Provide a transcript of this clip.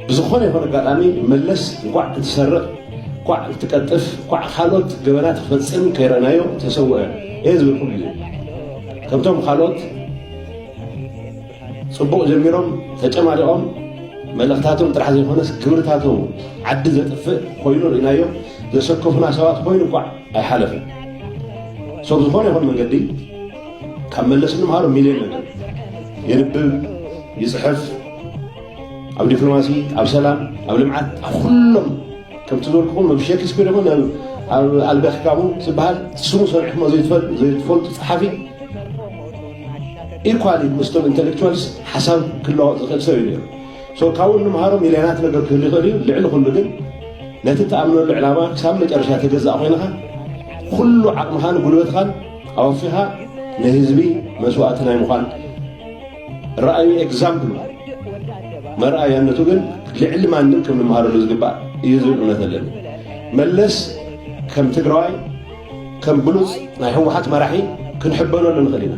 ብዝኾነ ይኹን ኣጋጣሚ መለስ እንኳዕ ክትሰርቕ፣ እንኳዕ ክትቀጥፍ፣ እንኳዕ ካልኦት ገበናት ክፈጽም ከይረእናዮ ተሰውአ እየ ዝብል ኩሉ ግዜ። ከምቶም ካልኦት ጽቡቕ ጀሚሮም ተጨማሊቖም መልእኽታቶም ጥራሕ ዘይኮነስ ግብርታቶም ዓዲ ዘጥፍእ ኮይኑ ርኢናዮ። ዘሰከፉና ሰባት ኮይኑ እንኳዕ ኣይሓለፈን። ሶ ብዝኾነ ይኹን መንገዲ ካብ መለስ እንምሃሮ ሚልዮን ነገር። የንብብ፣ ይጽሕፍ፣ ኣብ ዲፕሎማሲ፣ ኣብ ሰላም፣ ኣብ ልምዓት፣ ኣብ ኩሎም ከምቲ ዝበልኩኹም ኣብ ሼክስፒር ይኹን ኣብ ኣልበርት ካሙ ዝበሃል ስሙ ሰሚዕኩሞ ዘይትፈልጡ ጸሓፊ ኢኳሊ ምስቶም ኢንተሌክቹዋልስ ሓሳብ ክለዋወጥ ዝኽእል ሰብ እዩ ነይሩ። ሶ ካብኡ እንምሃሮ ሚልዮናት ነገር ክህሉ ይኽእል እዩ። ልዕሊ ኩሉ ግን ነቲ እትኣምነሉ ዕላማ ክሳብ መጨረሻ ተገዛእ ኮይንኻ ኩሉ ዓቕምኻን ጉልበትኻን ኣወፊኻ ንህዝቢ መስዋእቲ ናይ ምዃን ራእዩ ኤግዛምፕል መርኣያነቱ ግን ልዕሊ ማንም ከም ንምሃረሉ ዝግባእ እዩ ዝብል እምነት ኣለኒ። መለስ ከም ትግራዋይ ከም ብሉፅ ናይ ህወሓት መራሒ ክንሕበነሉ ንኽእል ኢና።